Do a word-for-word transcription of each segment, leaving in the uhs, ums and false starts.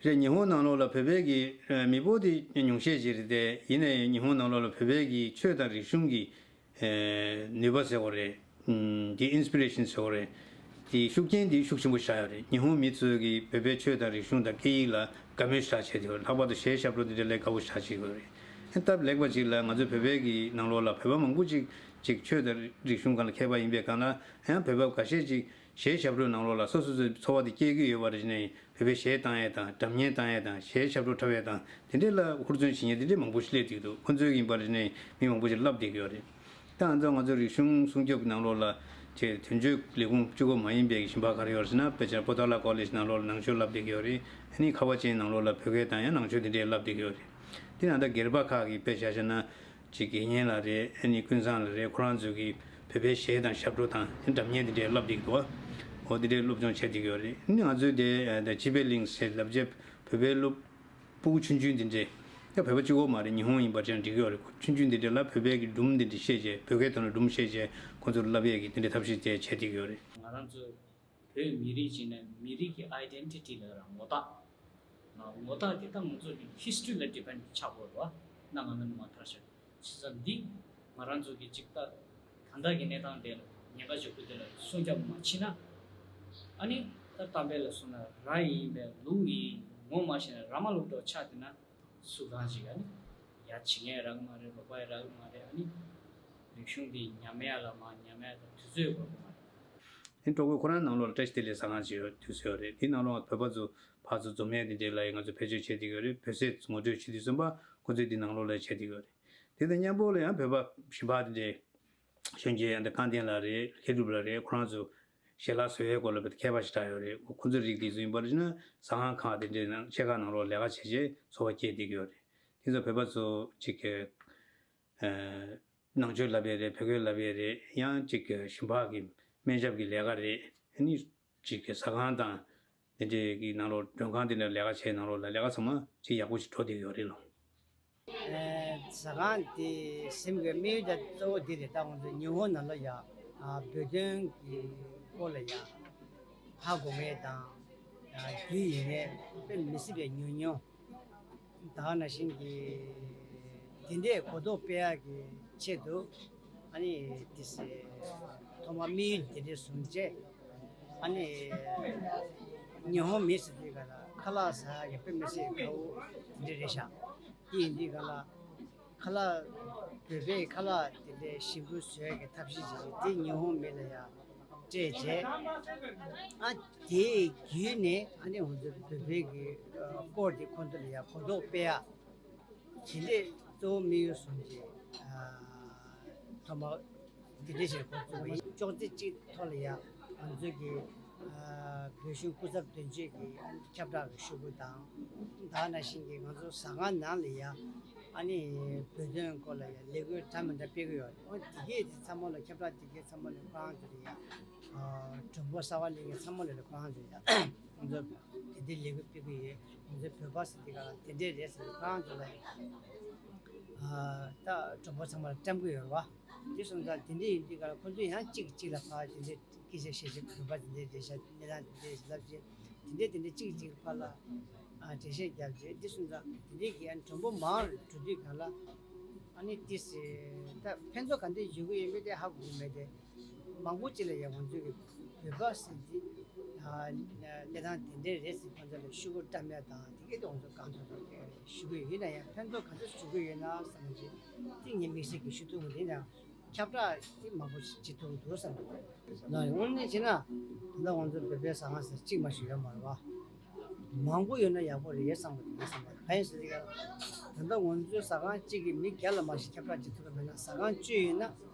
རེད། ཉི་ཧོང་ནང་ལོགས་ལ་བོད་པའི་གི་ཨ་མི་འབོར་དེ་ཉུང་ཤས་ཅིག་རེད་དེ། ཡིན་ནའི་ཉི་ཧོང་ནང་ལོགས་ལ་བོད་པའི་གི་ཆོས་དང་རིག་གཞུང་གི་ཨ་ནུས་པ་ཟེར་བ་རེད། ཨམ་དེ་ཨིན་སི་པི་རེ་ཤན་ཟེར་བ་རེད། དེ་ཤུགས་རྐྱེན་དེ་ཤུགས་ཆེན་པོ་བཞག་ཡོད་རེད། ཉི་ཧོང་མི་ཚོས་གི་བོད་པའི་ཆོས་དང་རིག་གཞུང་དང་སྐད་ཡིག་ལ་དགའ་མོས་ཞེ་དྲག་བྱས་ཡོད་རེད། ལྷག་པར་དུ་གཞས་ཞབས་བྲོ་དེ་འདྲ་ལ་དགའ་པོ་ཞེ་དྲག་བྱེད་ཀྱི་ཡོད་རེད། སྟབས་ལེགས་པ་ཅིག་ལ་ང་ཚོ་བོད་པའི་གི་ནང་ལོགས་ལ་བོད་པ་མང་པོ་ཅིག་ཅིག་ཆོས་དང་རིག་གཞུང་སྒང་ལ་མཁས་པ་ཡིན་པའི་སྒང་ལ་ཡང་བོད་པ་འགའ་ཤས་ཅིག་གཞས་ཞབས་བྲོའི་ནང་ལོགས་ལ་སོ་སོ་སོའི་འཚོ་བ་དེ་སྐྱེལ་གྱི་ཡོད་པ་རེད། ནས་བོད་པའི་གཞས་བཏང་ཡས་དང་སྒྲ་སྙན་བཏང་ཡས་དང་གཞས་ཞབས་བྲོ་འཁྲབ་ཡས་དང་དེ་འདྲས་ལ་ཧུར་བརྩོན་བྱེད་མཁན་དེ་འདྲས་མང་པོ་ཞིག་སླེབས་བསྡད་ཀྱི་འདུག་ཁོང་ཚོའི་ཡིན་པ་རེད། ནས་མི་མང་པོ་ཞིག་བསླབ་བསྡད་ཀྱི་ཡོད་རེད། ད་ང་ཚོ་ང་ཚོ་རིག་གཞུང་སྲུང་སྐྱོབ་ཀྱི་ནང་ལོགས་ལ་ཅེས་དོན་གཅོད་ལས་ཁུངས་གཅིག་པོ་མ་ཡིན་པའི་གཞན་པ་ག་རེ་ཡོད་རེད་ཟེར་ན། དཔེ་ཆ་པོ་ཏཱ་ལ་ཀོ་ལེཇ་ནང་ལོགས་ལ་ནང་ཆོས་བསླབ་བསྡད་ཀྱི་ཡོད་རེད། ཨ་ནི་ཁ་བ་ཅན་ནང་ལོགས་ལ་བོད་སྐད་དང་ཡང་ནང་ཆོས་དེ་འདྲས་བསླབ་བསྡད་ཀྱི་ཡོད་རེད། དེ་ནང་ད་སྒེར་པ་ཁག་གིས་དཔེ་ཆ་བཞག་ན། ཅིག་དགེ་བསྙེན་ལགས་རེད། ཨ་ནི་ཀུན་བཟང་ལགས་རེད། ཁོ་རང་ཚོ་གིས་བོད་པའི་གཞས་དང་ཞབས་བྲོ་དང་སྒྲ་སྙན་དེ་འདྲའི་བསླབ་བསྡད་ཀྱི་འདུག་འོ་དེ་འདྲའི་སློབ་སྦྱོང་བྱས་བསྡད་ཀྱི་ཡོད་རེད། ཨ་ནི་ང་ཚོའི་དེ་ད་སྤྱི་པའི་གླིང་ཟེར་ལབ་རྗེས་བོད་པའི་སློབ་ཕྲུ་གུ་ཆུང་ཆུང་དེ་འདྲས། ད་བོད་པ་གཅིག་པོ་མ་རེད། ཉི་ཧོང་ཡིན་པ་ཅང་འགྲིག་གི་ཡོད་རེད། ཆུང་ཆུང་དེ་འདྲས་ལ་བོད་པའི་གི་སྒྲུང་དེ་འདྲས་བཤད་བྱས། བོད་སྐད་ཐོག་ནས་སྒྲུང་བཤད་བྱས། ཁོ་ཚོར་བསླབ་ཡས་ཀྱི་དེ་འདྲའི་ཐབས་ཤེས་དེ་བྱས་བསྡད་ཀྱི་ཡོད་རེད། ང་རང་ཚོ་བོད་མི་རིགས་ཅིག་ནས་མི་རིགས་ཀྱི་ཨའི་ཌེན་ཊི་ཊི་ལ་རང་ངོ་རྟགས། ང་ངོ་རྟགས་དེ་ད་ང་ཚོ་གི་ཧི་སི་ཊོ་རི་ལ་ཌི་པེན་ཌི་ཆགས་དགོས་རེད་བ། གནའ་སྔ་མོ་ནས་མར་མཐར་ཤོད་བྱས་ཙང་འདི་ང་རང་ཚོ་གི་ཅིག་ད་ད་ལྟ་གི་གནས་སྟངས་དེ་ལ་ཉེན་ཁ་ཆེ་པོ་དེ་ལ་སྲུང་སྐྱོབ་མ་བྱས་ན། ཨ་ནི་ད་གཏམ་དཔེ་ལ་སོང་ན་ར་ཡིན་པས་ལུག་ཡིན་ངོ་མ་ཤེས་ན་ར་མ་ལུག་འདྲ་ཆགས་བསྡད་ན། སུ་གང་ཞིག་ཨ་ནི་ཡ་བྱེད་མཁན་རག་གི་མ་རེད། རོགས་པ་ཡང་རག་གི་མ་རེད། ཨ་ནི་རིག་གཞུང་འདི་ཉམས་ཡ་ལ་མར་ཉམས་ཡ་དང་དུས་ཚོད་འགོར་གི་མ་རེད། ཨ་ནི་གྲོགས་པོ་ཁོ་རང་ནང་ལོགས་ལ་བཀྲ་ཤིས་བདེ་ལེགས་ཟ་ཁང་ཅིག་ཡོད་དུས་ཚོད་རེད། དེའི་ནང་ལོགས་བོད་པ་ཚོ་ཕར་ཚུར་འཛོམས་ཡས་དེ་འདྲས་ལ་ཡང་ང་ཚོ་བེད་སྤྱོད་བྱེད་བསྡད་ཀྱི་ཡོད་རེད། བོད་ཟས་ངོ་སྤྲོད་བྱེད་དུས་ཙམ་པ་ཁོ་ཚོས་འདི་ནང་ལོགས་ལ་བྱེད་བསྡད་ཀྱི་ཡོད་རེད། དེ་དང་མཉམ་པོ་ལ་ཡང་བོད་པ་གཞན་པ་དེ་འདྲས་གཞོན་སྐྱེས་ཡང་དེ་རྐང་སྟེང་ལགས་རེད། ལྷས་གྲུབ་ལགས་རེད། ཁོ་རང་ཚོ་ཞལ་ལག་བཟོ་ཡའི་སྐོར་ལ་དཔེ་མཁས་པ་ཞེ་དྲག་ཡོད་རེད། ཁོ་ཚོ་རིགས་དེ་ཚོ་ཡིན་པར་བྱས་ན་ཟ་ཁང་ཁག་དེ་འདྲའི་ནང་ཆེ་ཁག་ནང་ལོགས་ལས་ཀ་བྱས་རྗེས་འཚོ་བ་སྐྱེལ་བསྡད་ཀྱི་ཡོད་རེད། དེ་ཚོ་བོད་པ་ཚོ་གཅིག་གི་ཨ་ནང་ཆོས་བསླབ་ཡས་རེད། བོད་སྐད་བསླབ་ཡས་རེད། ཡང་གཅིག་གི་ཞིང་ཕག་གི་སྨན་ཞབས་ཀྱི་ལས་ཀ་རེད། ཨ་ནི་གཅིག་གི་ཟ་ཁང་དང་དེ་འདྲའི་གི་ནང་ལོགས་མགྲོན་ཁང་དེ་འདྲ་ལས་ཀ་བྱས་ནང་ལོགས་ལ་ལས་ཀ་ཚང་མ་ཅིག་ཡག་པོ་ཞིག་འགྲོ་བསྡད་ཀྱི་ཡོད་རེད་ལོ། ཨེ། ཟ་ཁང་དེ་ཟིན་པའི་དམིགས་ཡུལ་དང་གཙོ་བོ་འདི་རེད། ད་ང་ཚོ་ཉི་ཧོང་ནང་ལ་ཡ་ཨ་བོད་དོན་གྱི་སྐོར་ལ་ཡ་ཧ་གོ་མཁན་དང་ཨ་རྒྱུས་ཡོད་མཁན་དཔེ་མི་སྲིད་པའི་ཉུང་ཉུང་། ད་ག་ནང་བཞིན་གྱི་དེ་འདྲས་གོ་རྟོགས་སྤེལ་ཡག་གི་ཆེད་དུ་ཨ་ནི་དེ་སེ་ཐོག་མ་དམིགས་ཡུལ་དེ་འདྲས་བཟུང་རྗེས་ཨ་ནི་ཉི་ཧོང་མི་ཟེར་དུས་ག་ལ་ཁ་ལག་ཟ་ཡག་གི་དཔེ་མི་སྲིད་དགའ་བོ་དེ་འདྲས་རེད་ཤག་དེ་ཡིན་དུས་ག་ལ་ཁ་ལག་བོད་པའི་ཁ་ལག་དེ་འདྲའི་ཞིམ་པོ་བཟོ་ཡག་གི་ཐབས་ཤེས་ཅིག་དེ་ཉི་ཧོང་མི་ལ་ཡ་སྤྲད་རྗེས། ཨ་དེའི་བརྒྱུད་ནས་ཨ་ནི་ང་ཚོ་བོད་པའི་གི་ཨ་སྐོར་དེ་ཁོང་ཚོ་ལ་ཡ་གོ་རྟོགས་སྤེལ་ཡག་དེ་འདྲས་གཙོ་བོ་དམིགས་ཡུལ་བཟུང་རྗེས་ཨ་ཐོག་མ་དེ་འདྲས་ཞིག་འགོ་བཙུགས་པ་ཡིན། ཅོག་ཙེ་གཅིག་ཐོག་ལ་ཡ་ང་ཚོ་གི་ཨ་བོད་གཞུང་སྐུ་ཚབ་དོན་གཅོད་ཀྱི་ཨ་ནི་ཁྱབ་བསྒྲགས་ཀྱི་ཤོག་བུ་དང་། ད་ག་ནང་བཞིན་གྱི་ང་ཚོ་ཟ་ཁང་ནང་ལ་ཡ་ཨ་ནི་བོད་དོན་སྐོར་ལ་ཡ་ལས་འགུལ་འདྲ་མི་འདྲ་སྤེལ་གྱི་ཡོད་རེད། འོ་དེ་གས་དེ་ཚང་མ་ལ་ཁྱབ་བསྒྲགས་དེ་གས་ཚང་མ་ལ་ཁོ་རང་ཚོ་ལ་ཡ་ཨ་མགྲོན་པོ་གསར་པ་སླེབས་མཁན་ཚང་མ་ལ་ལ་ཁོ་རང་ཚོ་ཡ་ང་ཚོ་དེ་འདྲའི་ལས་འགུལ་སྤེལ་གྱི་ཡོད། ང་ཚོ་བོད་པ་ཟེར་དེ་ག་ལ་དེ་འདྲས་རེད་ཟེར་ནས་ཁོ་རང་ཚོ་ལ་ཡ་ཨ་ད་མགྲོན་པོ་ཚང་མ་ལ་བཀྲམ་གྱི་ཡོད་རེད་བ། དེ་སོང་ཙང་དེ་འདྲས་ཡིན་དུས་ག་ལ་ཁོ་ཚོ་ཡང་གཅིག་གིས་གཅིག་ལ་ཕར་དེ་འདྲས་སྐད་ཆ་བཤད་བཤད་གོ་བ་དེ་འདྲས་རེད་ཤག་གནས་སྟངས་དེ་འདྲས་ལབ་བྱས་དེ་འདྲས་དེ་འདྲས་གཅིག་གིས་གཅིག་ལ་ཕར་ལ་ཨ་འགྲེལ་བཤད་བརྒྱབ་བྱས། དེ་སོང་ཙང་དེ་འདྲས་ཀྱི་ཨ་མགྲོན་པོ་མང་རུ་འགྲོ་དུས་ག་ལ་ཨ་ནི་དེ་ཟེར་ད་ཕན་ཐོགས་ག་འདྲས་ཡོང་གི་ཡོད་མེད་དེ་ཧ་གོ་གི་མེད་དེ། མང་པོ་ཅིག་ལ་ཡང་ང་ཚོའི་གི་བོད་པ་ཟེར་དེ་ཨ་གནས་སྟངས་དེ་འདྲས་རེད་ཟེར་ཁོང་ཚོ་ལ་ཤོག་གུ་བཀྲམ་ཡ་དང་དེ་གས་དེ་ང་ཚོ་གང་ཐུབ་ཐུབ་ཞུ་གི་ཡོད། ཡིན་ན་ཡང་ཕན་ཐོགས་ག་ཚོད་ཞུ་གི་ཡོད་ན་བསམ་གྱི་དེ་ངས་དམིགས་བསལ་གྱི་ཞུ་ཐུབ་མི་འདུག་ཡིན་ན་ཡང་ཁྱབ་བསྒྲགས་དེ་མང་པོ་ཞིག་བྱེད་ཐུབ་ཀྱི་འདུག་བསམ་གྱི་འདུག་ལགས། དངོས་གནས་བྱས་ན་ད་ལྟ་ང་ཚོ་བོད་པའི་ཟ་ཁང་ཟེར་གཅིག་མ་ཞིག་ཡོད་མ་རེད་བ། མང་པོ་ཡོད་ན་ཡག་པོ་རེད་བསམ་གྱི་འདུག་ངས་བསམ་པ་ག་ཡིན་ཟེར་དེ་ག་ད་ལྟ་ང་ཚོའི་ཟ་ཁང་གཅིག་གིས་མི་བརྒྱ་ལ་མ་ཞིག་ཁྱབ་བསྒྲགས་བྱེད་ཐུབ་པ་མེད་ན། ཟ་ཁང་བཅུ་ཡོད་ན་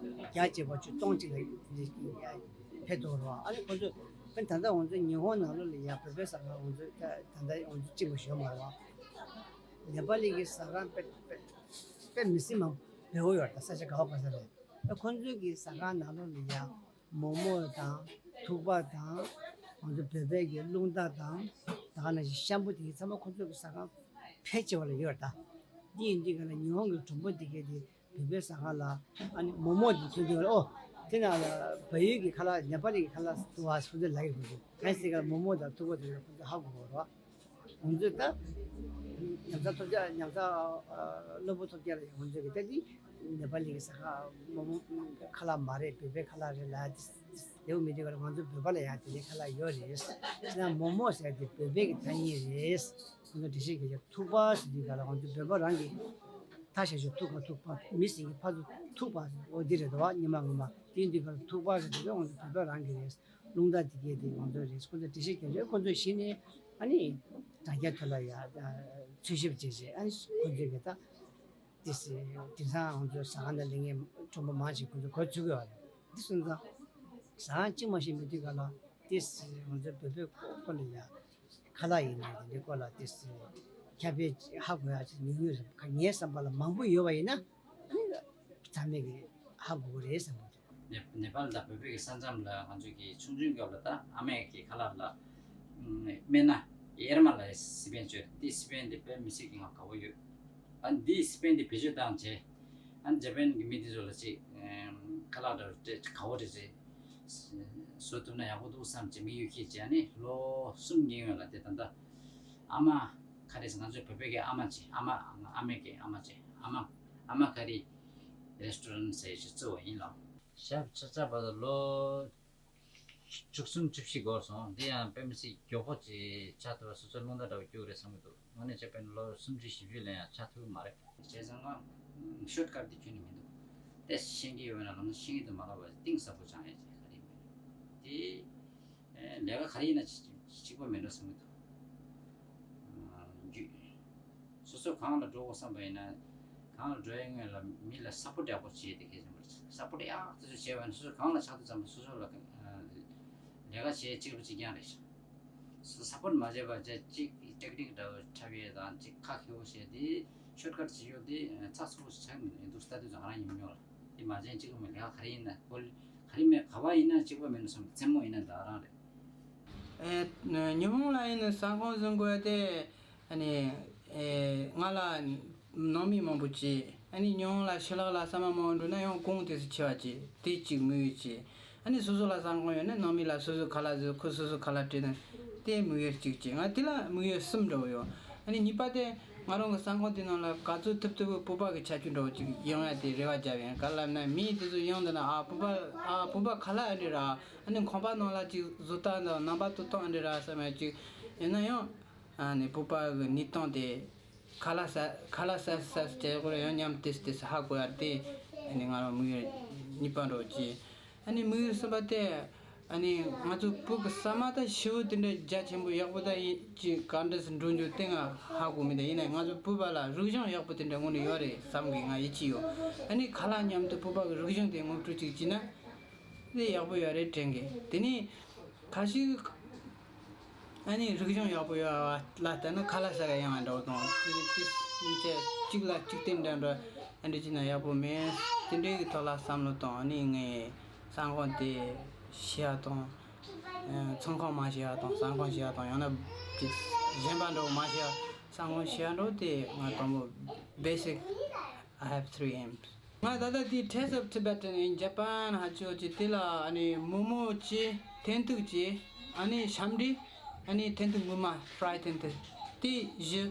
བརྒྱ་བྱེད་པ་བཅུ་སྟོང་གཅིག་ལ་འདི་ཕེབས་ཐུབ་རོགས། ཨ་ནི་ཁོ་ཚོས་ཨ་ནི་ད་ལྟ་ང་ཚོ་ཉི་ཧོང་ནང་ལོགས་ལ་ཡ་བོད་པའི་ཟ་ཁང་ང་ཚོ་ད་ད་ལྟ་ང་ཚོ་གཅིག་མ་ཞིག་ཡོད་མ་རེད་བ། ནེ་པ་ལི་གི་ཟ་ཁང་དཔེ་དཔེ་དཔེ་མི་སྲིད་མང་པོ་ཡོད་རེད། ད་ས་ཆ་ག་བ་ག་ས་རེད། ད་ཁོ་ཚོའི་གི་ཟ་ཁང་ནང་ལོགས་ལ་ཡ་མོག་མོག་དང་ཐུག་པ་དང་ང་ཚོ་བོད་པའི་གི་རླུང་རྟ་དང་ད་ག་ནང་བཞིན་ཤམ་བུ་དེ་ཚང་མ་ཁོ་ཚོ་གི་ཟ་ཁང་ཕལ་ཆེ་བ་ལ་ཡོད་རེད། ད་འདི་ཡིན་དུས་ག་ལ་ཉི་ཧོང་གི་གྲོང་པ་དེ་གས་དེ་བོད་པའི་ཟ་ཁང་ལ་ཨ་ནི་མོག་མོག་དེ་ཐོན་དུས་ཨོ་དེ་ནང་ལ་བལ་ཡུལ་གི་ཁ་ལག་ནེ་པ་ལི་གི་ཁ་ལག་འདུག་བ་ཁོ་ཚོས་ལབ་ཡོད་ཁོ་ཚོ་གང་ཟེར་ག་ལ་མོག་མོག་དང་ཐུག་པ་དེ་ལ་ཁོ་ཚོས་ཧ་གོ་གོ་རེད་བ། ང་ཚོས་ད་ཉམས་ཚགས་ཐོབ་རྒྱ་ཉམས་ཚགས་ཨ་སློབ་སྦྱོང་ཐོབ་རྒྱ་ལ་ཡང་ང་ཚོས་ཀྱི་ད་འདི་ནེ་པ་ལི་གི་ཟ་ཁང་མོག་མོག་ཁ་ལག་མ་རེད། བོད་པའི་ཁ་ལག་རེད་ལབ་ཡ་དེ་ལེའུ་མི་འདི་ག་ལ་ང་ཚོ་བོད་པ་ལ་ཡང་དེ་འདྲའི་ཁ་ལག་ཡོད་རེད། ཡིན་ན་མོག་མོག་ཟེར་ཡ་དེ་བོད་པའི་གི་ཐ་སྙད་རེད། ང་ཚོ་འགྲེལ་བཤད་རྒྱག་ཡ་ཐུག་པ་ཟེར་དུས་ག་ལ་ང་ཚོ་བོད་པ་རང་གི་ཐ་ཤལ་ཤུལ་ཐུག་པ་ཐུག་པ་མི་ཟེར་གི་ཕར་ཚུར་ཐུག་པ་ཟེར་འོ་འདི་རེད་དོ། ཉི་མ་ངོ་མ་དེ་འདི་ག་ལ་ཐུག་པ་ཟེར་དུས་ང་ཚོ་བོད་པ་རང་གི་རེད། རླུང་རྟ་དེ་གས་དེ་ང་ཚོ་རེད། ཁོ་ཚོ་འགྲེལ་བཤད་རྒྱག་རེད། ཁོ་ཚོ་གཞི་ནས་ཨ་ནི་དྲ་རྒྱ་ཐོག་ལ་ཡ་འཚོལ་ཞིབ་བྱས་བྱས་ཨ་ནི་ཁོ་ཚོས་གི་ད་དེ་སེ་དེང་སང་ང་ཚོ་ཟ་ཁང་ནང་ལས་ངན་གྲོང་པ་མང་ཆེ་ཁོ་ཚོ་གོ་ཚུགས་ཀྱི་ཡོད་རེད། འདི་སོང་ཙང་ཟ་ཁང་གཅིག་མ་ཞིག་མེད་དུས་ག་ལ་དེ་སེ་ང་ཚོ་བོད་པའི་སྐོར་ལ་ཡ་ཁ་ལག་ཡིན་ན་དེ་འདྲའི་སྐོར་ལ་དེ་སེ་ཁྱབ་སྤེལ་ཧ་གོ་ཡ་ཅིག་ཉུང་ཉུང་རེད། ངའི་བསམ་པ་ལ་མང་པོ་ཡོད་པ་ཡིན་ན་ཨ་ནི་ཚང་མས་གི་ཧ་གོ་གི་རེད་བསམ་གི་འདུག་ནེ་ནེ་པཱལ་དང་བོད་པའི་གི་ས་མཚམས་ལ་ང་ཚོའི་གི་ཆུང་ཆུང་སྐབས་ལ་ད་ཨ་མས་གི་ཁ་ལག་ལ་སྨན་སྣ་གཡེར་མ་ལ་སི་པན་བཅོས། དེ་སི་པན་དེ་དཔེ་མི་སྲིད་གི་ང་དགའ་བོ་ཡོད། ཨ་འདི་སི་པན་དེ་བེད་སྤྱོད་བཏང་བྱས་ཨ་ཇ་པན་གི་མི་དེ་ཚོ་ལ་ཅིག་ཁ་ལག་འདྲ་བོ་དེ་དགའ་བོ་རེད་ཅེས་བཟོ་ཐུབ་ན་ཡག་པོ་འདུག་བསམ་བྱས་དམིགས་ཡུལ་འཁྱེར་བྱས་ཨ་ནི་ལོ་གསུམ་གྱི་སྔོན་ལ་དེ་ད་ལྟ་ཨ་མ་ག་རེ་ཟེར། ང་ཚོའི་བོད་པའི་གི་ཨ་མ་ཅིག་ཨ་མ་ཨ་མའི་གི་ཨ་མ་ཅིག་ཨ་མ་ཨ་མ་ག་རེ་རེ་སི་ཊོ་རན་ཟེར་ཞིག་བཙུགས་པ་ཡིན་ལགས། ཞབས་ཕྱི་ཚ་བར་དུ་ལོ་བཅུ་གསུམ་བཅུ་བཞི་འགོར་སོང་། དེ་ཡང་དཔེ་མི་སྲིད་མགྱོགས་པོ་ཅིག་ཆགས་ཐུབ་པ་སོ་སོའི་རླུང་རྟ་འདྲ་བོ་རྒྱུགས་རེད་བསམ་གྱི་འདུག་དངོས་གནས་བྱས་པ་ཡིན་ན་ལོ་སུམ་ཅུ་བཞི་བཅུ་ལ་ཡང་ཆགས་ཐུབ་ཀྱི་མ་རེད། བྱས་ཙང་ང་ཤོཊ་ཀཊ་དེ་ཁྱོན་ནས་མི་འདུག་དེ་ཤེས་ཀྱི་ཡོད་ན་ལམ་སང་ཤེས་ཀྱི་འདུག་མ་ལབ་པ་གཏིང་ཟབ་པོ་སྦྱང་ཡ་ཅིག་ག་རེ་མེད་རེད། དེ་ལས་ཀ་ག་རེ་ཡིན་ན་གཅིག་པ་མེད་འགྲོ་བསམ་གྱི་འདུག་རྒྱུས། སོ་སོ་གང་ལ་འགྲོ་དགོས་བསམ་པ་ཡིན་ན། གང་ལ་འགྲོ་ཡའི་སྔོན་ལ་མི་ལ་སབ་པོར་ཊི་ཡག་པོ་བྱེད་དེ་གལ་ཆེན་པོ་རེད། སབ་པོར་ཊི་ཡག་ཏུ་བྱས་པ་ཡིན་ན་སོ་སོ་གང་ལ་ཆགས་དུས་ཙམ་པ་སོ་སོ་ལ་ལས་ཀ་བྱེད་གཅིག་པ་གཅིག་རྐྱང་རེད་ཤག་སོ་སོ་སབ་པོར་ཊི་མ་བྱས་པ་བྱས་གཅིག་ཊེག་ནིག་འདྲ་བོ་འཁྲབ་ཡས་དང་གཅིག་ཁ་ཁེ་པོ་བྱས་དེ་ཤོཊ་ཀཊ་བྱེད་ཡོད་དེ་ཚགས་ཚུད་པོ་ཆགས་མི་འདུག་ཡིན་འདུག་ལྟ་དུས་ཙམ་ང་རང་ཉམས་མྱོང་ལ་དེ་མ་བྱས་གཅིག་པ་མི་ལས་ཀ་ག་རེ་ཡིན་ན་ཁོ་ག་རེ་མེད་ག་པ་ཡིན་ན་གཅིག་པ་མེད་ན་བསམ་མཚན་མོ་ཡིན་ན་ད་རང་རེད། ཨེ། ཉི་ཧོང་ལ་ཡིན་ན་ས་ཁོངས་བཟུང་དགོས་ཏེ། ཨ་ནི། ཨེ། ང་ལ་ནང་མི་མང་པོ་བྱས། ཨ་ནི་ཉི་ཧོང་ལ་ཕྱི་ལོགས་ལ་ས་མ་མང་པོ་འགྲོ་ན་ཡང་གོང་དེ་སུ་ཆེ་བ་བྱས། དེ་གཅིག་དམིགས་ཡུལ་བྱས། ཨ་ནི་སོ་སོ་ལ་ས་ཁོངས་ཡོད་ན་ནང་མི་ལ་སོ་སོ་ཁ་ལག་བཟོས་ཁོ་སོ་སོ་ཁ་ལག་སྤྲད་ན་དེ་དམིགས་ཡུལ་གཅིག་བྱས། ང་དེ་ལ་དམིགས་ཡུལ་གསུམ་འདྲ་བོ་ཡོད། ཨ་ནི་གཉིས་པ་དེ་ང་རང་གི་ས་ཁོངས་དེ་ནང་ལ་ག་ཚོད་ཐུབ་ཐུབ་ཀྱི་བོད་པ་གི་ཁྱད་ཆོས་འདྲ་བོ་གཅིག་ཡོང་ཡ་དེ་རེ་བ་བརྒྱབ་ཡིན། ག་ལབ་ན་མི་དེ་ཚོ་ཡོང་དུས་ན་ཨ་བོད་པ་ཨ་བོད་པ་ཁ་ལག་ཨེ་འདྲ་ར། ཨ་ནི་ཁང་པ་ནང་ལ་ཅིག་བཟོ་ལྟ་དང་རྣམ་པ་ཏོག་ཏོག་ཨེ་འདྲ་ར་བསམ་ཡ་ཅིག་ཡིན་ན་ཡང་། ཨ་ནི་བོད་པ་གི་གནས་སྟངས་དེ་ཁ་ལག་ཟ་ཁ་ལག་ཟ་ཟ་ཟེར་དགོས་ར་ཡང་མཉམ་དེ་དེ་ཧ་གོ་ཡ་དེ། ཨ་ནི་ང་རང་དམིགས་ཡུལ་གཉིས་པ་འདྲ་བོ་ཅིག་ཨ་ནི་དམིགས་ཡུལ་གསུམ་པ་དེ། ཨ་ནི་ང་ཚོ་བོད་ཀྱི་ཟ་མ་ད་ཞེ་པོ་དེ་འདྲ་རྒྱ་ཆེན་པོ་ཡག་པོ་ད་ཡིན་ཅིག་ག་འདྲ་སེ་འགྲོ་རྒྱུ་དེ་ང་ཧ་གོ་མི་འདུག་ཡིན་ནའི་ང་ཚོ་བོད་པ་ལ་རིག་གཞུང་ཡག་པོ་དེ་འདྲ་དངོས་གནས་ཡོད་རེད་བསམ་གི་ང་ཡིད་ཆེས་ཡོད། ཨ་ནི་ཁ་ལག་མཉམ་དུ་བོད་པ་གི་རིག་གཞུང་དེ་ངོ་སྤྲོད་ཅིག་བྱས་ན། དེ་ཡག་པོ་ཡོད་རེད་དྲན་གི། དེ་ནི་ཁ་ཤས་ཨ་ནི་རིག་གཞུང་ཡག་པོ་ཡོད་པ་ལ་ལྟ་ན་ཁ་ལག་ཟ་ག་ཡང་འདྲ་བོ་དང་དེ་དེ་སྙིང་རྗེ་གཅིག་ལ་གཅིག་བརྟེན་འདྲ་འདྲ་ཨ་འདྲ་བྱས་ན་ཡག་པོ་མེད། དེ་འདྲའི་གི་ཐོག་ལ་བསམ་བློ་བཏང་ཨ་ནི་ངས། ས་ཁོངས་དེ་ཕྱེ་ཡ་དང་། ཨ། ཚོང་ཁང་མ་ཕྱེ་ཡ་དང་ཟ་ཁང་ཕྱེ་ཡ་དང་ཡང་ན་ཅིག་གཞན་པ་འདྲ་བོ་མ་ཕྱེ་ཡ་ས་ཁོངས་ཕྱེ་ཡ་འདྲ་བོ་དེ་ང་དང་པོ་basic I have three aims. ང་ད་ལྟ་དེ་Taste of Tibetan in Japan ཧ་ཅོ་ཅི་དེ་ལ་ཨ་ནི་མོག་མོག་ཅི་ཐན་ཐུག་ཅི་ཨ་ནི་ཤམ་འབྲི་ཨ་ནི་ཐན་ཐུག་ངོ་མ་fried ཐན་ཐུག་དེ་བཞི་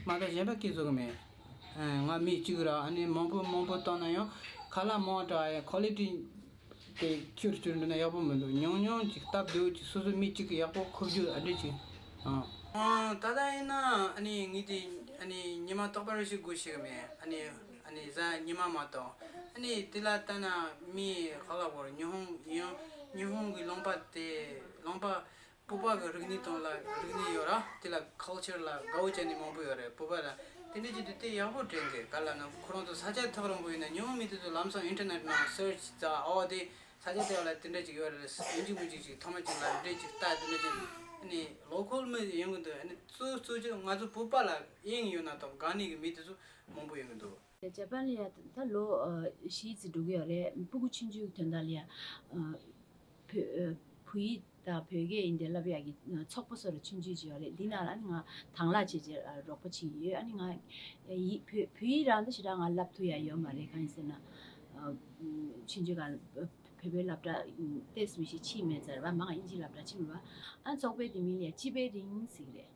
མ་གཏོགས་གཞན་པ་སྐད་བཟོ་གི་མེད། ང་མི་གཅིག་ར་ཨ་ནི་མང་པོ་མང་པོ་བཏང་ན་ཡང་ཁ་ལག་མང་དྲགས་ཡ་quality དེ་ཁྱུར་ཁྱུར་འགྲོ་ན་ཡག་པོ་མི་འདུག་ཉུང་ཉུང་ཅིག་སྟབས་བདེ་བོ་ཅིག་སོ་སོ་མི་གཅིག་གིས་ཡག་པོ་ཁུར་རྒྱུ་ཨ་འདྲ་ཅིག་ཨང་། ད་ལྟ་ཡིན་ན་ཨ་ནི་ངས་དེ་ཨ་ནི་ཉི་མ་རྟག་པར་ཞིག་དགོས་ཤེས་གི་མེད། ཨ་ནི་ཨ་ནི་གཟའ་ཉི་མ་མ་གཏོགས་ཨ་ནི་དེ་ལ་ལྟ་ན་མི་ཁ་ལག་བོར་ཉི་ཧོང་ཡང་ཉི་ཧོང་གི་ལུང་པ་དེ་ལུང་པ། བོད་པ་གི་རིག་གནས་དང་ལ་རིག་གནས་ཡོད་ར། དེ་ལ་culture ལ་དགའ་བོ་བྱས་ནས་མང་པོ་ཡོད་རེད། བོད་པ་ལ་ དེ་འདྲ་བྱེད་དུས་དེ་ཡག་པོ་དྲན་གི། ག་ལབ་ན་ཁོ་རང་ཚོ་ས་ཆ་ཐག་རིང་པོ་ཡིན་ན་ཉུང་མི་དེ་ཚོ་ལམ་སང་ཨིན་ཊར་ནེཊ་ནང་སར་ཆི་བྱས། ཨོ་དེ་ས་ཆ་དེ་བ་ལ་དེ་འདྲ་ཅིག་ཡོད་རེད། ཨིན་ཇི་མིན་ཇི་ཅིག་ཐོག་མ་ཅིག་ལ་འདྲེ་ཅིག་ལྟ། དེ་འདྲ་ཅིག་ཨ་ནི་ལོ་ཁལ་མི་ཡོང་གི་འདུག་ཨ་ནི་གཙོ་གཙོ་ཆེ་ང་ཚོ་བོད་པ་ལ་དབྱིངས་ཡོད་ན་དང་དགའ་ནི་གི་མི་དེ་ཚོ་མང་པོ་ཡོང་གི་འདུག་ཇ་པན་ལ་ཡ་ད་ལོ་ཨ་བཞི་ཙམ་འགྲོ་གི་ཡོད་རེད། སྤུ་གུ་ཆུང་ཆུང་གི་དོན་དག་ལ་ཡ་ཨ་བོད་ཨ་བོད་ཡིག་དང་བོད་སྐད་ཡིན་དེ་བསླབ་ཡག་གི་ཨ་ཚོགས་པ་སོགས་ལ་ཆུང་ཆུང་ཅིག་ཡོད་རེད། འདི་ནང་ལ་ཨ་ནི་ང་དང་བླངས་བྱས་བྱས་ཨ་རོགས་པ་བྱེད་ཀྱི་ཡོད། ཨ་ནི་ང་ཡིག་བོད་བོད་ཡིག་རང་ད་ཞེ་དྲག་ང་བསླབ་ཐུབ་ཡག་ཡོད་མ་རེད། གང་ཡིན་ཟེར་ན་ཨ་ཆུང་ཆུང་སྒང་ལ་བོད་པའི་སློབ་གྲྭ་ཏོག་ཙམ་ཞིག་ཕྱིན་མེད་ཙང་རེད་པ། མང་ང་དབྱིན་ཇིའི་སློབ་གྲྭ་ཕྱིན་པ། ཨ་ཚོགས་པའི་དེ་མིང་ལ་ཡ་སྤྱི་པའི་རིང་ཟེར་གི་རེད།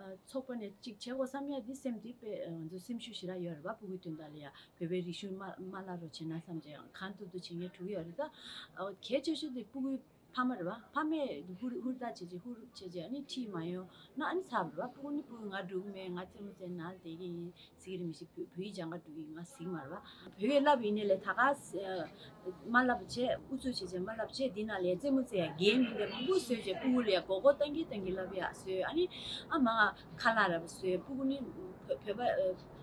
ཨ་ཚོགས་པ་ནས་གཅིག་བྱེད་དགོས་བསམ་ཡ་འདི་སེམས་འདི་དཔེ་ཨ་ང་ཚོ་སེམས་ཤུགས་ཞེ་དྲག་ཡོད་རེད་པ། སྤུ་གུའི་དོན་དག་ལ་ཡ་བོད་པའི་རིག་གཞུང་མ་མ་བསླབ་རོགས་བྱས་ན་བསམ་བྱས་གང་ཐུབ་ཐུབ་བྱེད་མཁན་དྲུག་ཡོད་རེད། ད་ཨ་གལ་ཆེ་ཤོས་དེ་སྤུ་གུའི་ཕ་མ་རེད་པ། ཕ་མས་ཧུར་ཧུར་ཐག་བྱེད་བྱེད་ཧུར་བྱེད་བྱེད་ཨ་ནི་ཁྲིད་མ་ཡོང་ན་ཨ་ནི་ཚར་རེད་པ། སྤུ་གུ་ནི་སྤུ་གུ་ང་འགྲོ་གི་མེད། ང་རྩེད་མོ་རྩེ་ནང་བསྡད་ཀྱི་ཡིན། ཟེར་གྱི་རེད། མི་ཤེས། བོད་བོད་ཡིག་སྦྱང་ག་འགྲོ་གི་ང་ཟིག་མ་རེད་པ། བོད་སྐད་བསླབ་ཡིན་ནའི་ལས་ད་ག་ས་མ་བསླབ་བྱས། ཨུ་ཚུགས་བྱས་བྱས་མ་བསླབ་བྱས། འདི་ནང་ལས་རྩེད་མོ་རྩེ་ཡ་རྒན་མི་འདྲ་མང་པོ་བཟོས་བྱས་སྤུ་གུ་ལ་ཡ་མགོ་སྐོར་བཏང་གི་བཏང་གི་བསླབ་ཡ་བཟོས། ཨ་ནི་ཨ་མ་ཁ་ལག་ར་བ་བཟོས། སྤུ་གུ་ནི་བོད་བོད་པ་ཨ་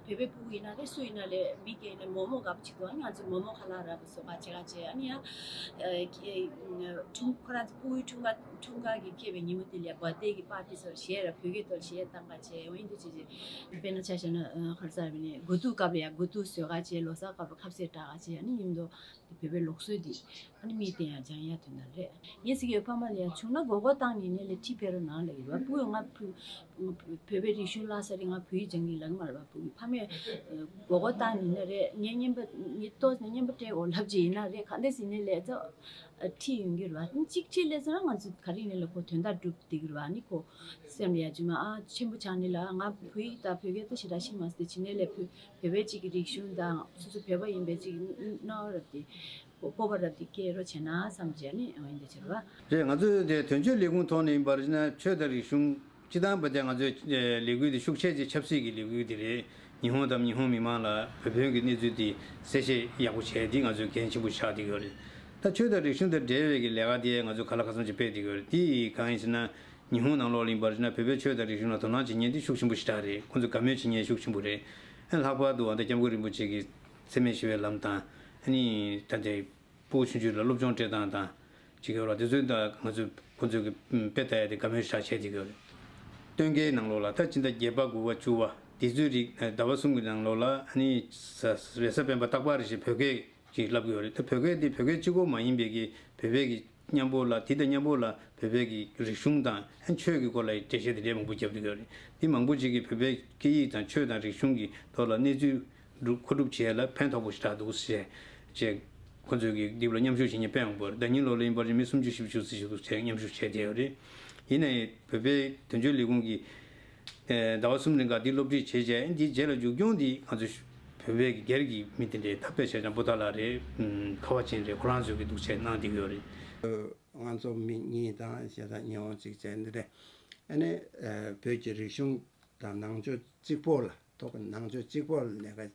བོད་པའི་སྤུ་གུ་ཡིན་ན་རེད། སུ་ཡིན་ན་ལས་མི་སྐད་ནས་མོག་མོག་དགའ་པོ་བྱེད་འདུག་ཨ་ནི་ང་ཚོས་མོག་མོག་ཁ་ལག་ར་བ་བཟོ་ག་བྱེད་ག་བྱས། ཨ་ནི་ཡ་ཨ་ཁྱེད་ཁྱུང་ཁོ་རང་ཚོ་སྤུ་གུའི་འཁྲུངས་སྐར་འཁྲུངས་སྐར་གྱི་ཁེལ་བའི་ཉིན་མོ་དེ་ལ་བར་ཐི་ཌེ་གི་པར་ཊི་སོགས་གཞས་ར་བོད་སྐད་ཐོག་གཞས་བཏང་ག་བྱས། འོ་ཡིན་དུས་ཅི་ཅི་དཔེར་ན་ཆ་བཞག་ན་ཨ་ག་རེ་ཟེར་བ་ནི་དགུ་ཐུག་སྐབས་ལ་ཡ་དགུ་ཐུག་བཟོ་ག་བྱས། ལོ་གསར་སྐབས་ལ་ཁ་ཟས་སྐྲག་ག་བྱས། ཨ་ནི་ཡིན་མདོག་དེ་བོད་པའི་ལུགས་སྲོལ་འདི་ཨ་ནི་མིས་བསྟན་ཡ་སྦྱང་ཡ་དོན་དག་རེད། ངས་ཟེར་གྱི་ཡོད། ཕ་མ་ལ་ཡ་བྱུང་ན་མགོ་སྐོར་བཏང་ནས་ནས་ལས་ཁྲིད་ཕེབས་རོགས་གནང་ལབ་ཡོད་པ། སྤུ་གུ་ང་བོད་པའི་རིག་གཞུང་བསླབ་ས་རེད། ང་བོད་ཡིག་སྦྱང་གི་ལབ་ཀྱི་མ་རེད་པ། སྤུ་གུ་ཕ་མས་མགོ་སྐོར་བཏང་ནས་ནས་རེད། ངས་རྔན་པ་ངས་ཏོག་ཙམ་རྔན་པ་སྤྲད་འོ་ལབ་ཀྱི་ཡིན་ན་རེད། གང་འདྲ་ཟེར་ནས་ལས་ཚོ་ཁྲིད་ཡོང་གི་རེད་པ། གཅིག་ཁྲིད་ལས་ཚོ་ན་ང་ཚོ་ག་རེ་ཡིན་ནའི་ལ་ཁོ་དོན་དག་སྒྲུབ་བསྡད་ཀྱི་རེད་པ། ཨ་ནི་ཁོ་སེམས་ལ་ཡ་རྗེས་མ་ཨ་ཆེན་པོ་ཆགས་ནས་ལ་ང་བོད་ཡིག་དང་བོད་སྐད་ད་ཞེ་དྲག་ཤེས་མ་སོང་། དེ་བྱས་ནས་ལས་བོད་བོད་པའི་གཅིག་གི་རིག་གཞུང་དང་སོ་སོ་བོད་པ་ཡིན་པའི་གཅིག་གི་སྣང་བ་རབ་དེ་སྤོབས་པ་རབ་དེ་སྐྱེ་རོགས་བྱས་ན་བསམ་བྱས་ནས་ཨ་ཡིན་དེ་བྱེད་རེད་པ། རེད། ང་ཚོས་དེ་དོན་གཅོད་ལས་ཁུངས་ཐོག་ནས་ཡིན་པར་བྱས་ན་ཆོས་དང་རིག་གཞུང་སྤྱི་བཏང་བ་དེ་ང་ཚོའི་ལས་འགུལ་དེ་ཤུགས་ཆེ་ཆེ་ཆབ་སྲིད་ཀྱི་ལས་འགུལ་དེ་རེད། ཉི་ཧོང་དང་ཉི་ཧོང་མི་མང་ལ་བོད་དོན་གྱི་གནས་ཚུལ་དེ་གསལ་བཤད་ཡག་པོ་བྱས་དེ་ང་ཚོའི་འགན་ཆེན་པོ་ཆགས་བསྡད་ཡོད་རེད། ད་ཆོས་དང་རིག་གཞུང་དང་འབྲེལ་བའི་གི་ལས་ཀ་དེ་ང་ཚོས་གང་ལ་གང་འཚམ་ཅིག་སྤེལ་བསྡད་ཡོད་རེད། དེ་གང་ཡིན་ཟེར་ན། ཉི་ཧོང་ནང་ལོགས་ལ་ཡིན་པར་བྱས་ན་བོད་པའི་ཆོས་དང་རིག་གཞུང་ལ་དོ་སྣང་བྱེད་མཁན་དེ་ཤུགས་ཆེན་པོ་ཞེ་དྲག་རེད། ཁོང་ཚོས་དགའ་མོས་བྱེད་མཁན་ཤུགས་ཆེན་པོ་རེད། ཨ་ལྷག་པར་དུ་ཨ་ད་སྐྱབས་མགོན་རིན་པོ་ཆེ་གི་འཚེ་མེད་ཞི་བའི་ལམ་དང་། ཨ་ནི་ད་ལྟའི་སྤུ་གུ་ཆུང་ཆུང་ལ་སློབ་སྦྱོང་སྤྲད་སྟངས་དང་། ཅིག་ཡོད་ལ་དེ་ཚོའི་ད་ང་ཚོས་ཁོང་ཚོས་ཀྱི་དཔེ་ལྟ་ཡ་དེ་དགའ་མོས་ཞེ་དྲག་བྱས་བསྡད་ཀྱི་ཡོད་རེད། སྟོན་ཁའི་ནང་ལོགས་ལ་ད་སྤྱི་ཟླ་བརྒྱད་པ་དགུ་པ་བཅུ་པ་དེ་ཚོའི་རིང་ཟླ་བ་གསུམ་གྱི་ནང་ལོགས་ལ་ཨ་ནི་ས་རེས་གཟའ་སྤེན་པ་རྟག་པར་རེ་བཞིན་བོད་སྐད་ཅིག་བསླབ་ཀྱི་ཡོད་རེད། ད་བོད་སྐད་འདི་བོད་སྐད་གཅིག་པོ་མ་ཡིན་པའི་གི་བོད་པའི་གི་མཉམ་པོ་ལ་དེ་དང་མཉམ་པོ་ལ་བོད་པའི་གི་རིག་གཞུང་དང་ཆོས་ཀྱི་སྐོར་ལ་འགྲེལ་བཤད་དེ་འདྲའི་མང་པོ་བརྒྱབ་ཀྱི་ཡོད་རེད། འདི་མང་པོ་ཅིག་གིས་བོད་པའི་སྐད་ཡིག་དང་ཆོས་དང་རིག་གཞུང་གི་ཐོག་ལ་གནས་ཚུལ་སྒྲུབ་མཁོ་སྒྲུབ་བྱེད་ཡ་ལ་ཕན་ཐོགས་པོ་ཞེ་དྲག་འདུག་ཟེར་བྱས། ཁོ་ཚོས་གི་འདི་ལ་མཉམ་ཞུགས་བྱེད་མཁན་དཔེ་མང་པོ་རེད། ཟླ་ཉིན་ལོ་ལ་ཡིན་པར་མི་སུམ་ཅུ་བཞི་བཅུ་ཙམ་ཞིག་འདུག་ཟེར་མཉམ་ཞུགས་བྱས་བསྡད་ཡོད་རེད། ཡིན་ནའི་བོད་པའི་དོན་གཅོད་ལས་ཁུངས་ཀྱི་ཟླ་བ་གསུམ་རིང་ག་འདི་སློབ་ཁྲིད་བྱས་རྗེས་འདིའི་རྗེས་ལ་མཇུག་སྐྱོང་འདི་ང་ཚོ་བོད་པའི་སྒེར་གྱི་མི་དེ་འདྲའི་ཐབས་དཔེ་བྱས་ཙང་པོ་ཏཱ་ལ་རེད། ཁ་བ་ཅན་རེད། ཁོ་རང་ཚོས་ཀྱི་འདུག་བྱས་གནང་བསྡད་ཀྱི་ཡོད་རེད། ང་ཚོ་མི་གཉིས་དང་བྱས་ཙང་ཉི་ཧོང་གཅིག་བྱས་འདི་རེད། ཨ་ནི་བོད་ཀྱི་རིག་གཞུང་དང་ནང་ཆོས་གཅིག་པོ་ལ་ཐོག་ནང་ཆོས་གཅིག་པོ་ལ་ལས་ཀ་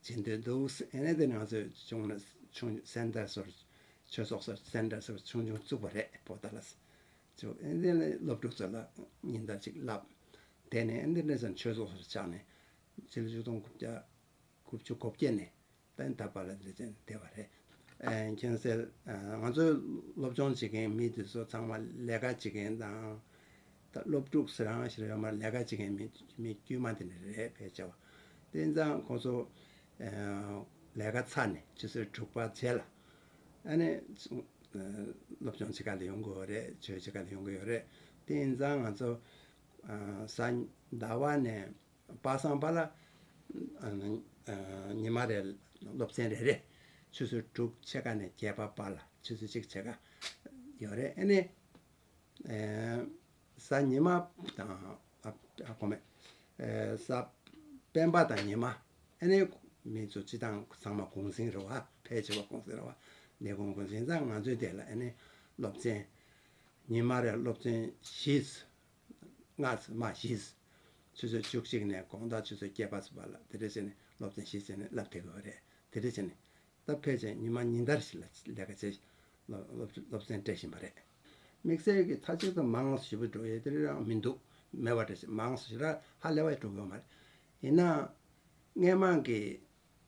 བྱེད་འདོད་འདུག་ཨ་ནི་དེ་ང་ཚོས་ཆུང་ན་ཆུང་སེན་ཊར་སོར་ཆོས་ཚོགས་སོར་སེན་ཊར་སོར་ཆུང་ཆུང་བཙུགས་པ་རེད། པོ་ཏཱ་ལ་ཚོ་ཨ་ནི་སློབ་ཕྲུག་ཚོ་ལ་ཉིན་ལྟར་ཅིག་བསླབ། དེ་ནས་ཨ་ནི་འདི་འདྲ་ཚོ་ཆོས་ཚོགས་སོར་ཆགས་ནས་ཕྱི་ལོ་ཆིག་སྟོང་དགུ་བརྒྱ་དགུ་བཅུ་གོ་བརྒྱད་ནས་ད་ད་བར་ལ་འདི་ཙམ་བསྡད་པ་རེད། ཨེ་ཁྱེད་ཚོས་ང་ཚོའི་སློབ་སྦྱོང་བྱེད་མཁན་མི་དེ་ཚོ་ཚང་མ་ལས་ཀ་བྱེད་མཁན་དང་། ད་སློབ་ཕྲུག་ཟེར་རང་ཞིག་ཡོད་མ་རེད། ལས་ཀ་བྱེད་མཁན་མི་མི་དཀྱུས་མ་དེ་འདྲ་རེད་ཕལ་ཆེ་བ། དེ་ཙང་ཁོ་ཚོ་ཨེ་ལས་ཀ་ཚར་ནས་ཆུ་ཚོད་དྲུག་པ་རྗེས་ལ་ཨ་ནི་ཨེ་སློབ་སྦྱོང་བྱེད་ག་ལ་ཡོང་གི་ཡོད་རེད། ཆོས་བྱེད་ག་ལ་ཡོང་གི་ཡོད་རེད། དེ་ཙང་ང་ཚོ་ཨ་གཟའ་ཟླ་བ་ནས་པ་སངས་པ་ལ་ཨ་ནི་ཨ་ཉི་མ་རེ་སློབ་ཚན་རེ་རེ་ཆུ་ཚོད་དྲུག་ཕྱེད་ཀ་ནས་བརྒྱད་པ་བར་ལ་ཆུ་ཚོད་གཅིག་ཕྱེད་ཀ་ཡོད་རེད། ཨ་ནི་ཨེ་གཟའ་ཉི་མ་དང་ཨ་ཨ་གོ་མེད་ཨེ་གཟའ་སྤེན་པ་དང་ཉི་མ་ཨ་ནི་མི་ཚོ་སྤྱི་བཏང་ཚང་མ་གུང་སེང་རེད་པ། ཕལ་ཆེ་བ་གུང་སེང་རེད་པ། ལས་ཁུངས་གུང་སེང་ཙང་ང་ཚོའི་དེ་ལ་ཨ་ནི་སློབ་ཚན་ཉི་མ་རེ་སློབ་ཚན་བཞི། ལྔ་ཙམ་མ་བཞི། ཆུ་ཚོད་བཅུ་གཅིག་ནས་དགོང་དག་ཆུ་ཚོད་བརྒྱད་པ་ཙམ་བར་ལ་དེ་འདྲ་བྱས་ནས་སློབ་ཚན་བཞི་བྱས་ནས་བསླབ་བསྡད་དགོས་པ་རེད། དེ་འདྲ་བྱས་ནས་ད་ཕལ་ཆེར་ཉི་མ་ཉིན་ལྟར་ཞིག་ལ་ལས་ཀ་བྱེད། སློབ་སློབ་སློབ་ཚན་སྤྲད་བཞིན་པ་རེད། དམིགས་བསལ་གྱི་མཐའ་གཅིག་ཏུ་མང་ཞེ་པོ་འགྲོ་ཡས་དེ་རང་མི་འདུག་མེད་པ་འདྲ་ཞིག་མང་ཞེ་དྲག་ཧ་ལས་པ་འགྲོ་གི་ཡོད་མ་རེད། ཡིན་ན་སྔས་མ་གི་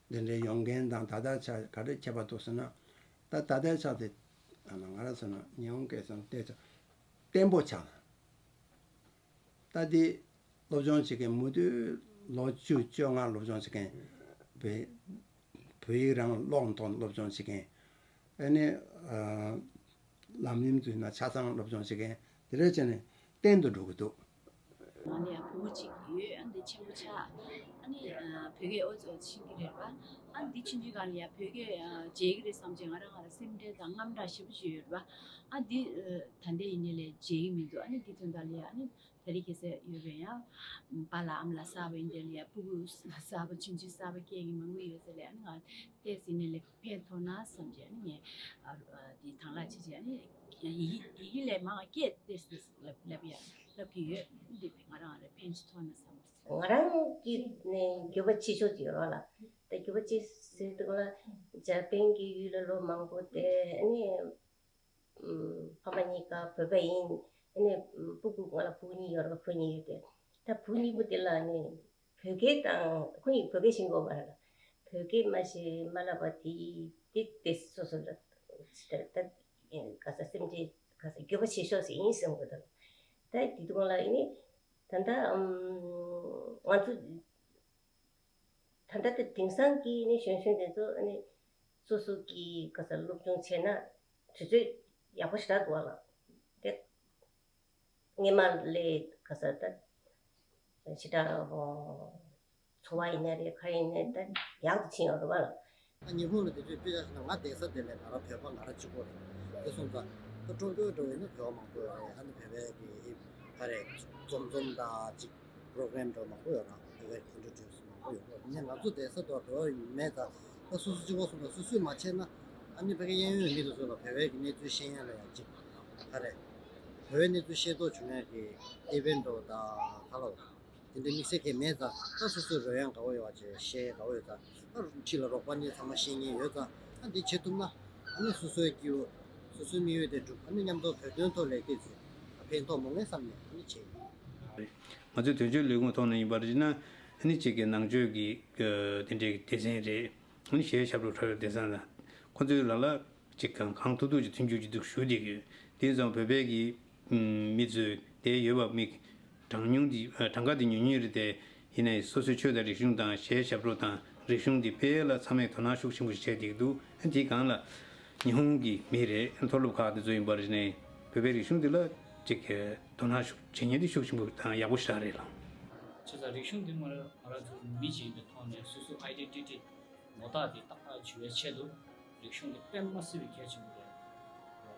འདི་འདྲའི་ཡོང་མཁན་དང་ད་ལྟའི་ཆ་ག་རེ་ཁྱད་པར་འདུག་ཟེར་ན། ད་ད་ལྟའི་ཆ་དེ་ང་རང་ཚོ་ན་ཉི་ཧོང་སྐད་ཟེར་ན་བལྟས་ཙང་བརྟན་པོ་ཆགས། ད་དེ་སློབ་སྦྱོང་བྱེད་མཁན་མུ་མཐུད་ལོ་བཅུ་བཅོ་ལྔ་སློབ་སྦྱོང་བྱེད་མཁན་བོད་བོད་ཡིག་རང་ཀློག་མཐོང་སློབ་སྦྱོང་བྱེད་མཁན། ཨ་ནི་ཨ་ལམ་རིམ་དུ་ན་ཆ་ཚང་སློབ་སྦྱོང་བྱེད་མཁན་དེ་འདྲ་བྱས་ནས་བརྟན་དུ་འགྲོ་གི་འདུག། ང་ལ་ཡང་བུ་མོ་གཅིག་ཡོད། ཨ་འདི་ཆེན་པོ་ཆགས། ཨ་ནི་ཨ་བོད་སྐད་ཨོ་ཙི་ཨོ་ཙི་ཤེས་ཀྱི་རེད་པ། ཨ་འདི་ཆུང་ཆུང་སྒང་ལ་ཡང་བོད་སྐད་ཨ་བརྗེད་ཀྱི་རེད་བསམ་བྱས་ང་རང་ང་ལ་སེམས་ཁྲལ་དང་དངངས་སྐྲག་ཞེ་པོ་ཅིག་ཡོད་རེད་པ། ཨ་འདི་ཨ་ད་ལྟ་ཡིན་ནའི་ལས་བརྗེད་ཀྱི་མི་འདུག། ཨ་ནི་འདི་དོན་དག་ལ་ཡང་ཨ་ནི་ད་རེས་ཁ་སང་ཡོད་པའི་ཡང་པཱ་ལགས་ཨ་མ་ལགས་གསར་པ་ཡིན་དེ་ལ་ཡང་སྤུ་གུ་གསར་པ་ཆུང་ཆུང་གསར་པ་སྐྱེས་ཀྱི་མང་པོ་ཡོད་ས་ལས་ཨ་ནི་ང་ཏོག་ཙམ་ཡིན་ནའི་ལས་ཕན་ཐོགས་ན་བསམ་བྱས་ཨ་ནི་ངས་ཨ་ཨ་འདི་དང་ལག་བྱེད་བྱས་ཨ་ནི་ཡི་གེ་ཡི་གེ་ལས་མང་བ་སྐད་ཏོག་ཙམ་ལབ་ལབ་ཡ་ལབ་ཀྱི་ཡོད། འདི་ང་རང་ལ་ཕན་ཅིག་ཐོགས་ན་བསམ། ང་རང་གི་ནས་འགྱུར་བ་ཆེ་ཤོས་ཅིག་ཡོད་རེད་ལ། ད་འགྱུར་བ་ཆེ་ཟེར་དུས་ལ་འཇར་པན་གྱི་ཡུལ་ལ་ལོ་མང་པོ་བསྡད་ཨ་ནི། ཕ་མ་གཉིས་ཀ་བོད་པ་ཡིན། ཨ་ནི་སྤུ་གུ་ང་ལ་བུ་གཉིས་ཡོད་རེད། བུ་གཉིས་ཡོད་དེ། ད་བུ་གཉིས་པོ་དེ་ལ་ནི་བོད་སྐད་དང་ཁོ་གཉིས་བོད་སྐད་ཤེས་ཀྱི་ཡོད་མ་རེད། བོད་སྐད་མ་ཤེས་མ་ལབ་པ་དེ་དེ་དེ་སོ་སོ་ལ་ད་ད་ག་ས་སེམས་ཁྲལ་ག་ས་འགྱོད་པ་བྱེད་ཤོག་ཟེར་ཡིན་གསུང་གི་འདུག། ད་དེ་དུས་ལ་ནི་ད་ད་ང་ཚོ། ད་ལྟ་དེ་དེང་སང་གི་ནི་གཞོན་གཞོན་དེ་ཚོ་ནི་སོ་སོ་གི་ག་ས་སློབ་སྦྱོང་བྱས་ན་དུས་ཚོད་ཡག་པོ་ཞེ་དྲག་འདུག་ལ། དེ་སྔས་མ་ལས་ག་ས་ད་ཞེ་དྲག་འཚོ་བ་ཡིན་ན་རེད་ག་ཡིན་ན་ད་ཡག་ཏུ་ཕྱིན་ཡོད་རེད་བ། ད་ཉི་ཧོང་ལ་དེ་ཚོས་དཔེ་ཆ་བཞག་ན་ང་བསྡད་ས་དེ་ལས་ང་རང་བོད་པ་ང་རང་གཅིག་པོ་རེད། དེ་སོང་ཙང་ད་ཀྲོང་ཀྲོའུ་འགྲོ་ཡིན་ན་བོད་པ་མང་པོ་ཡོད་རེད། ཨ་ནི་བོད་པའི་གི་ག་རེ་འཛོམས་འཛོམས་དང་གཅིག་པོ་རོ་གྷ་རམ་འདྲ་མང་པོ་ཡོད་ར། བོད་པའི་ཁོང་ཁྲོ་བྱོས་སུ་མང་པོ་ཡོད་ར། ཡིན་ནའི་ང་ཚོ་བསྡད་ས་དོ་བོད་པ་མེད་ཙང་ད་སོ་སོ་གཅིག་པོ་སོང་ཙང་སོ་སོས་མ་བྱས་ན་ཨ་ནི་ཕ་གི་གཡས་གཡོན་མི་དེ་ཚོ་ལ་བོད་པའི་གི་གནས་ཚུལ་ཤེས་ཡ་ལ་ཡང་གཅིག་ག་རེ་བོད་པའི་གནས་ཚུལ་ཤེས་རྟོགས་བྱུང་ཡ་གི་ཨི་ཝེན་ཊི་འདྲ་བོ་དང་ག་ལ་བ། དེ་འདྲའི་དམིགས་བསལ་གང་མེད་ཙང་ད་སོ་སོའི་རོལ་དབྱངས་དགའ་བོ་ཡོད་པ་བྱས་གཞས་དགའ་བོ་ཡོད་ཙང་ད་འཁྲིས་ལ་རོགས་པ་ནི་ཚང་མ་ཤེས་མཁན་ཡོད་ཙང་ད་འདི་བྱེད་ཐུབ་ན་ཨ་ནི་སོ་སོའི་སྐྱིད་པོ་སོ་སོའི་དམིགས་ཡུལ་དེ་འགྲུབ། ཨ་ནི་མཉམ་དུ་བོད་དོན་ཐོག་ལས་ཀ་བྱེད་ཕན་ཐོགས་མོ་ངས་བསམ་ནས་ཨ་ནི་བྱས་ཡིན། ང་ཚོའི་དོན་གཅོད་ལས་ཁུངས་ཐོག་ནས་ཡིན་པར་བྱས་ན་ཨ་ནི་གཅིག་གི་ནང་ཆོས་ཀྱི་དེ་འདྲའི་སྡེ་ཚན་རེད། ཨ་ནི་གཞས་ཞབས་བྲོ་འཁྲབ་པའི་སྡེ་ཚན་དང་ཁོ་ཚོའི་ལ་ལ། ཅིག་གང་གང་ཐུབ་ཐུབ་ཀྱི་མཐུན་འགྱུར་གྱི་འདུག་ཞུ་བསྡད་ཀྱི་ཡོད། དེ་ཙང་བོད་པའི་གི་ཨུམ་མི་ཚོས་དེ་ཡོད་པ་མིག་གྲངས་ཉུང་དེ་ཨ་གྲངས་ཀ་དེ་ཉུང་ཉུང་རེད་དེ། ཡིན་ནའི་སོ་སོའི་ཆོས་དང་རིག་གཞུང་དང་གཞས་ཞབས་བྲོ་དང་རིག་གཞུང་འདི་སྤེལ་ལ་ཚང་མས་དོ་སྣང་ཤུགས་ཆེན་པོ་ཞིག་བྱས་བསྡད་ཀྱི་འདུག། དེའི་སྒང་ལ་ཉི་ཧོང་གི་མི་རེད། མཐོ་སློབ་ཁག་དེ་ཚོ་ཡིན་པར་བྱས་ནས་བོད་པའི་རིག་གཞུང་འདི་ལ་ཅིག་དོ་སྣང་ཤུགས་བྱེད་མཁན་དེ་ཤུགས་ཆེན་པོ་དང་ཡག་པོ་ཞེ་དྲག་རེད་ལ། བྱས་ཙང་རིག་གཞུང་འདི་ང་རང་ང་རང་ཚོ་མི་ཅིག་ཡིན་པའི་ཐོག་ནས་སོ་སོ་ཨའི་ཌེན་ཊི་ཊི་ངོ་རྟགས་དེ་ཏག་ཏག་བྱེད་པའི་ཆེད་དུ་རིག་གཞུང་དེ་དཔེ་མ་སྲིད་པའི་གལ་ཆེན་པོ་རེད།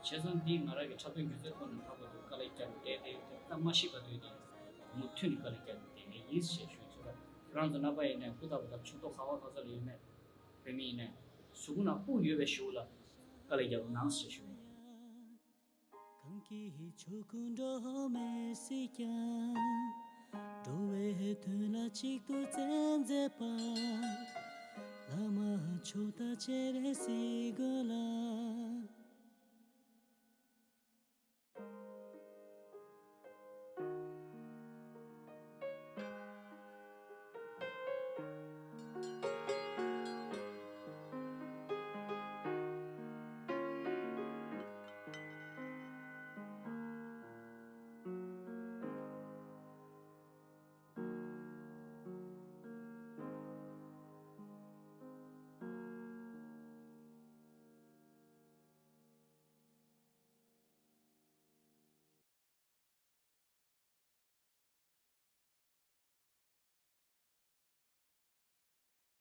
བྱས་ཙང་འདི་ང་རང་གི་འཁྲབ་སྟོན་སྒྱུ་རྩལ་ཐོག་ནས་ལྷག་པར་དུ་དཀའ་ལས་བརྒྱབ་བསྡད་དེ་དཔེ་མ་ཤེས་པ་དུས་དང་མུ་མཐུད་ནས་དཀའ་ལས་བརྒྱབ་བསྡད་མཁན་ཡིན་ཞེས་ཞུ་ཆོག། ཁྱེད་རང་ཚོ་རྣམ་པ་ཡིན་ནའི་སྐུ་ཐང་པོ་དང་ཆུ་ཐོག་ག་བ་ག་ས་ལ་ཡོད་མེད་བོད་མི་ཡིན་ནའི་གཟུགས་པོ་ནང་དབུགས་ཡོད་པའི་གཞུག་ལ་དཀའ་ལས་བརྒྱབ་གནང་ཞེས་ཞུ་ཡིན། གང་གི་ཆོས་སྐུ་འགྲོ་མེད་སྲིད་ཀྱང་། འགྲོ་བའི་དོན་ལ་གཅིག་ཏུ་བརྩོན་མཛད་པ། བླ་མ་མཆོག་དང་སྤྱན་རས་གཟིགས་མགོན་ལ།